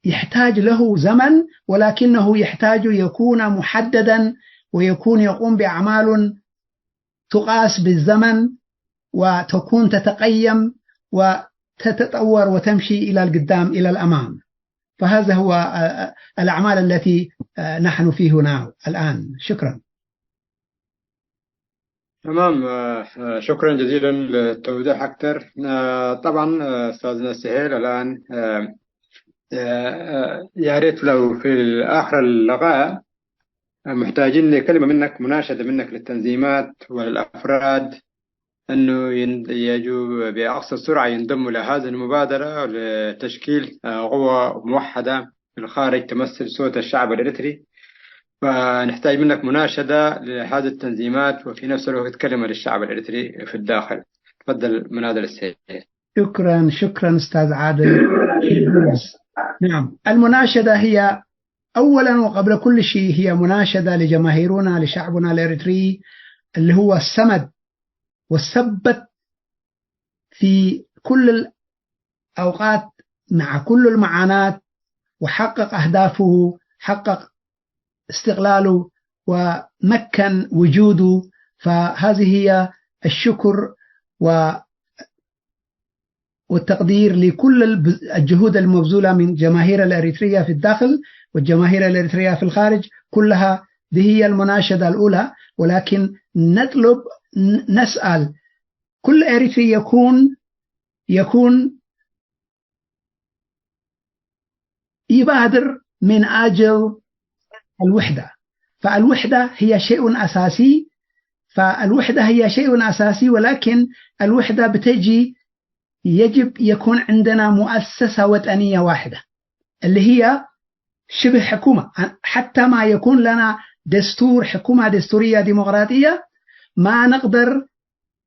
يحتاج له زمن، ولكنه يحتاج يكون محددا ويكون يقوم بأعمال تقاس بالزمن وتكون تتقيم وتتطور وتمشي إلى القدام إلى الأمام. فهذا هو الأعمال التي نحن فيه هنا الآن. شكرا. تمام، شكرا جزيلا للتوضيح أكثر. طبعا أستاذنا سهيل، الآن يا ريت لو في آخر اللقاء محتاجين لكلمة منك، مناشدة منك للتنظيمات وللأفراد أنه يجوا بأقصى سرعة ينضموا لهذه المبادرة لتشكيل قوة موحدة في الخارج تمثل صوت الشعب الإريتري. فنحتاج منك مناشدة لهذه التنظيمات وفي نفس الوقت كلمة للشعب الإريتري في الداخل. تفضل منادل السيد. شكرا، شكرا أستاذ عادل. نعم، المناشدة هي أولا وقبل كل شيء هي مناشدة لجماهيرنا، لشعبنا الإريتري اللي هو السمد والثبت في كل الأوقات مع كل المعاناة، وحقق أهدافه، حقق استقلاله ومكن وجوده. فهذه هي الشكر والتقدير لكل الجهود المبذولة من جماهير الأريترية في الداخل والجماهير الأريترية في الخارج كلها. دي هي المناشدة الأولى. ولكن نطلب نسأل كل أريتري يكون يبادر من أجل الوحدة. فالوحدة هي شيء أساسي، فالوحدة هي شيء أساسي، ولكن الوحدة بتجي يجب يكون عندنا مؤسسة وطنية واحدة اللي هي شبه حكومة، حتى ما يكون لنا دستور، حكومة دستورية ديمقراطية، ما نقدر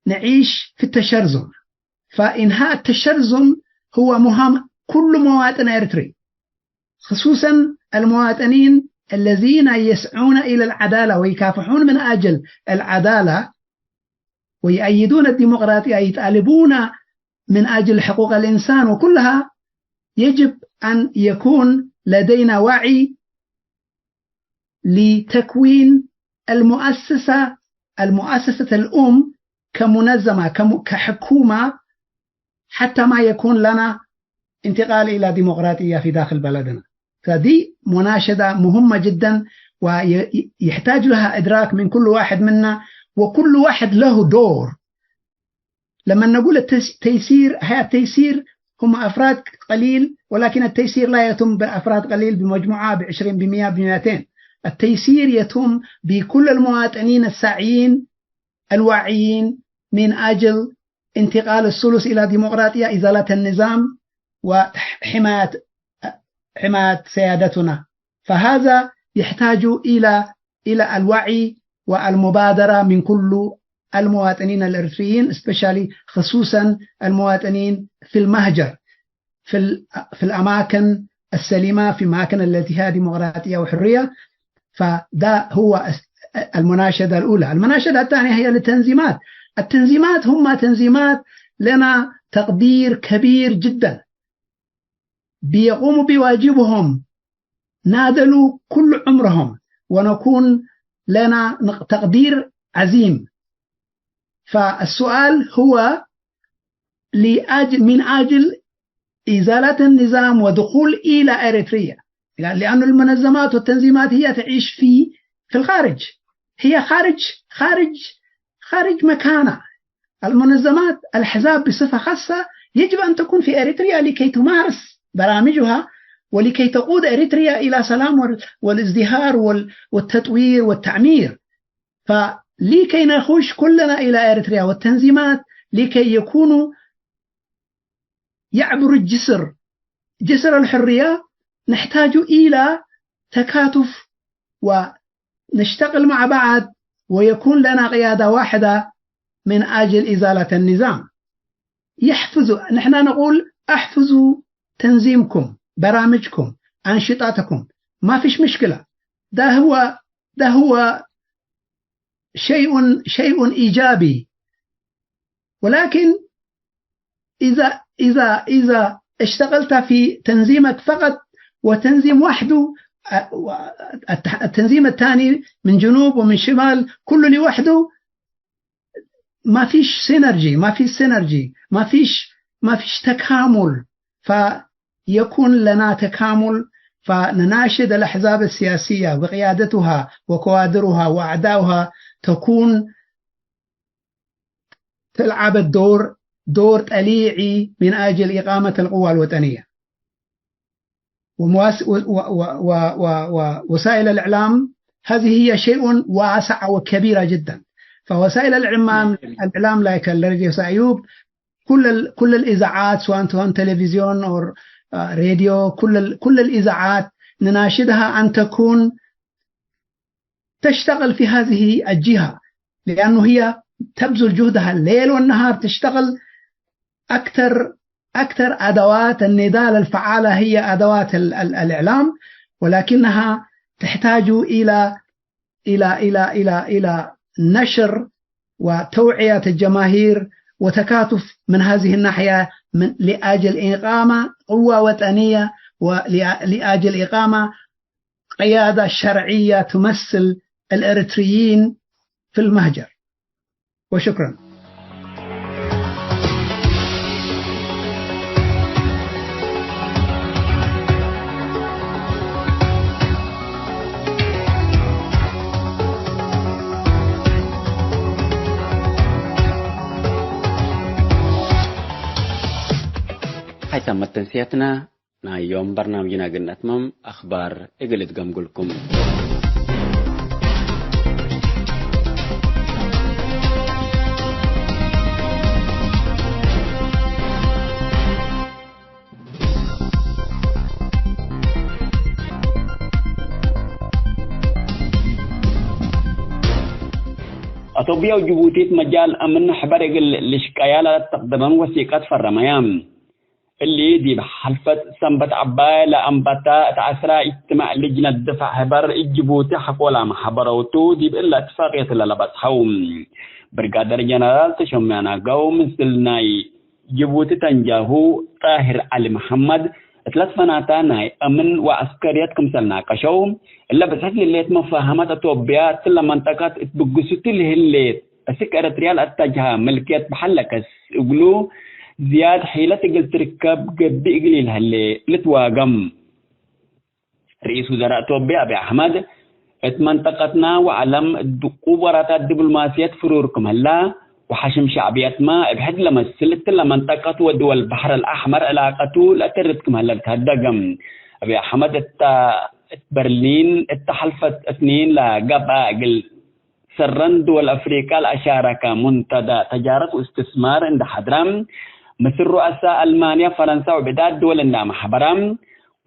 نعيش في التشرذم. فإنهاء التشرذم هو مهم كل مواطن إريتري، خصوصا المواطنين الذين يسعون إلى العدالة ويكافحون من أجل العدالة ويؤيدون الديمقراطية، يطالبون من أجل حقوق الإنسان وكلها. يجب أن يكون لدينا وعي لتكوين المؤسسة الأم كمنظمة، كحكومة، حتى ما يكون لنا انتقال إلى ديمقراطية في داخل بلدنا. فدي مناشدة مهمة جدا ويحتاج لها إدراك من كل واحد منا، وكل واحد له دور. لما نقول التيسير، هي التيسير هم أفراد قليل، ولكن التيسير لا يتم بأفراد قليل، بمجموعة ب20 ب100 ب200. التيسير يتم بكل المواطنين الساعيين الواعيين من أجل انتقال الثلث إلى ديمقراطية، إزالة النظام وحماية سيادتنا. فهذا يحتاج إلى الوعي والمبادرة من كل المواطنين الإريتريين، especially خصوصا المواطنين في المهجر، في الأماكن السليمة، في الأماكن التي هي ديمقراطية وحرية. فده هو المناشدة الأولى. المناشدة الثانية هي للتنظيمات. التنظيمات هم تنظيمات لنا تقدير كبير جدا، بيقوموا بواجبهم، نادلوا كل عمرهم، ونكون لنا تقدير عظيم. فالسؤال هو من أجل إزالة النظام ودخول إلى إريتريا، لأن المنظمات والتنظيمات هي تعيش في الخارج، هي خارج مكانها. المنظمات الأحزاب بصفة خاصة يجب أن تكون في إريتريا لكي تمارس برامجها ولكي تقود إريتريا إلى سلام والازدهار والتطوير والتعمير. فلكي نخش كلنا إلى إريتريا والتنظيمات لكي يكونوا يعبروا الجسر، جسر الحرية، نحتاج إلى تكاتف ونشتغل مع بعض ويكون لنا قيادة واحدة من أجل إزالة النظام. يحفظوا، نحن نقول احفظوا تنظيمكم، برامجكم، أنشطتكم، ما فيش مشكلة. ده هو شيء إيجابي. ولكن إذا إذا إذا اشتغلت في تنظيمك فقط وتنظيم وحده، التنظيم الثاني من جنوب ومن شمال كله لوحده، ما فيش synergy، ما فيش synergy، ما فيش تكامل. فيكون لنا تكامل. فنناشد الأحزاب السياسية بقيادتها وكوادرها وأعداؤها تكون تلعب الدور، دور طليعي من أجل إقامة القوى الوطنية. ووسائل الإعلام هذه هي شيء واسع وكبيرة جدا. فوسائل الإعلام like الراديو سايوب، كل الإذاعات سواء تلفزيون أو راديو، كل الإذاعات نناشدها أن تكون تشتغل في هذه الجهة، لأنه هي تبذل جهدها الليل والنهار، تشتغل أكثر أدوات النضال الفعالة هي أدوات الإعلام، ولكنها تحتاج إلى إلى إلى إلى إلى نشر وتوعية الجماهير وتكاتف من هذه الناحية لأجل إقامة قوة وطنية ولأجل إقامة قيادة شرعية تمثل الإريتريين في المهجر. وشكرا. حيث تنسيتنا يوم برنامجنا قلنا تمام أخبار إقلت قمقلكم. أطوبيا وجيبوتي مجال أمن حبر لشكايا تقدمن وثيقة فرميام اللي دي بحلفة سنبت عباية لأنبتا تعسرا اجتماع لجنة دفع حبر الجيبوتي حقولا محبروتو دي بإلا اتفاقية للبس حوم برغادر جنرال تشمعنا قو مثل ناي جيبوتي تنجاهو طاهر علي محمد ثلاث فناتا ناي أمن وعسكريات كمسلنا كشو إلا بس حكي اللي مفاهمة أتوبيا تلا منطقة بقسوتي اللي اللي أسك أرتريال أتجها ملكية بحلك أقولو زياد حيلة تقل تركب قد إقليل هاللي لتواقم. رئيس وزراء أتوبيا أبي أحمد اتمنطقتنا وعلم دقوبرات الدبلوماسية فروركم هلا وحشم شعبيات ما بحد لما سلت لمنطقة ودول البحر الأحمر علاقته لا تردكم هلا تهدقم. أبي أحمد برلين التحلفت اثنين لقبا قل سرن دول أفريقيا الأشاركة منتدى تجارة واستثمار عند حضرم مثل رؤساء ألمانيا فرنسا وبدات دول النام حبرم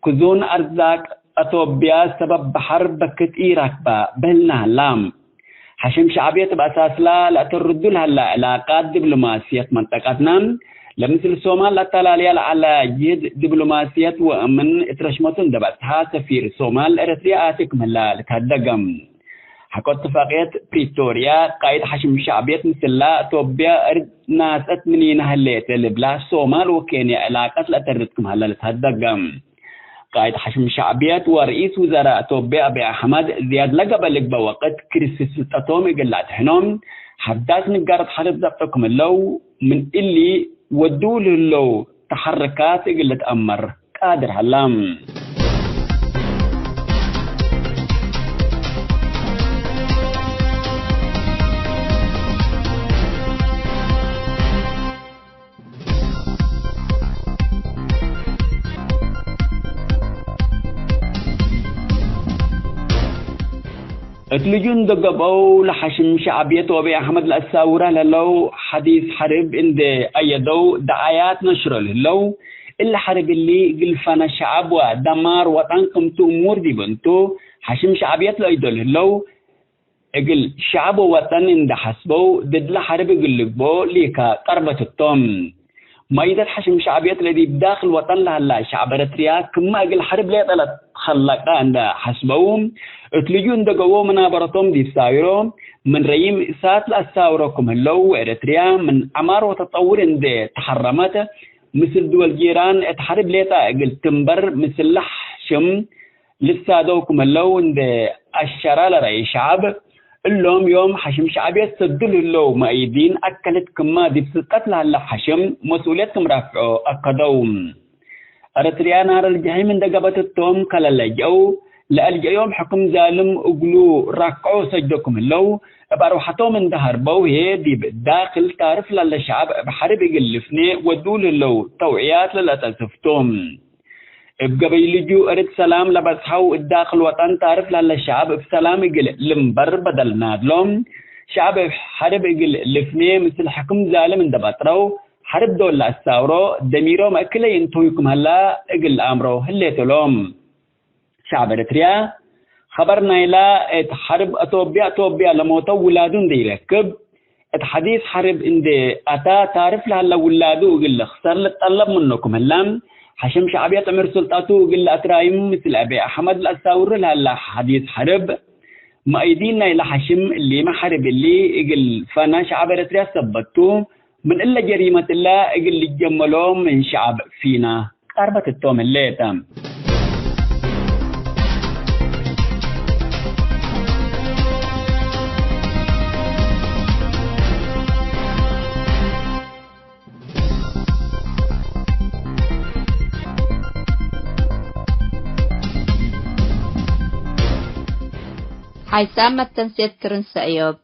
كزون أرزاق أثيوبيا سبب بحر بكت إيراك با بلنا لام حشم شعبية بأساس لا تردوا لها علاقات دبلوماسية منطقتنا لمثل الصومال لا تلالي على جهد دبلوماسية وأمن اترشمتن دبتها سفير الصومال إريتريا آتكم هلا لتهدقم. حكوا اتفاقية بريتوريا قائد حشم شعبية مثل لا أثيوبيا أرد ناس أتمنين هليت لبلا الصومال وكينيا علاقات لا تردكم هلا لتهدقم. قائد حشم شعبية ورئيس وزراء أثيوبيا أبي أحمد زياد لقب لقبة وقت كرسي سلطتهم قلعت حنوم حداث نقارت حرب ضبطكم اللو من اللي ودوا له تحركات قلت أمر قادر هلام. اتلجون دقبو لحشم شعبية وابي أحمد الأساورة للو حديث حرب اند أيدو دعايات نشر للو إلا حرب اللي قلفنا شعب ودمار وطنكم تأمور دي بنتو حشم شعبية لأيدو للو اقل شعب وطن اند حسبو ضد لحرب قلقبو ليكا قربة التوم ما حشم شعبية الذي بداخل وطن لها شعب ارتريا كما اقل حرب ليه طلت خلقا عند حسبوهم اتلجون دقوو منابرتهم دي سايرو من ريم سات لأساوركم هلو ارتريا من عمار وتطور اند تحرمت مثل دول جيران اتحرب ليتا اقل تنبر مثل لحشم لسادوكم هلو اند الشرالة رأي شعب اللهم يوم حشم شعبية سدل اللو مأيدين أكلت كما دي بسلطة لها حشم مسؤوليتكم رافعوا أكدوم أرتريا نار الجحيم اندقبت التوم كلا لجأو لألجأ يوم حكم ظالم أقلو رقعوا سجدكم اللو بأروحتهم اندهربوا هي دي داخل تعرف للشعب بحرب يقلفني ودول اللو توعيات للأسفتهم ابقى بيلجو أرد سلام لبسحو الداخل وطن تعرف لها الشعب بسلام يقل لمبر بدل نادلهم شعب حرب يقل لفني مثل حكم ظالم اندبطرو حرب دول لأساورو دميرو مأكلة ينتويكم هلا اقل أمرو هليتولهم شعب ارتريا خبرنا إلى حرب أتوبيا أتوبيا لموتو ولادون دي ركب حديث حرب اندي أتا تعرف لها ولادو اقل خسر لتطلب منكم هلام حشم شعبية عمر سلطاته قل أترايم مثل أبي أحمد الأساور لها حديث حرب ما أيدينا إلى حشم اللي ما حرب اللي إقل فانا شعب إريتريا ثبتوه من إلا جريمة الله إقل اللي جملوه من شعب فينا قربة التوم اللي تام. حيسامة تنسيت كرن سأيوب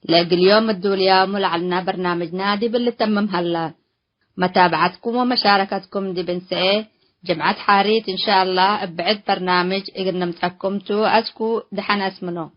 لاقي اليوم الدولية ملعلنا برنامج نادي باللي تمم هلا متابعتكم ومشاركتكم دي بنسئ جمعة حاريت إن شاء الله بعد برنامج إقرنا متحكمتو أسكو دحن أسمنو.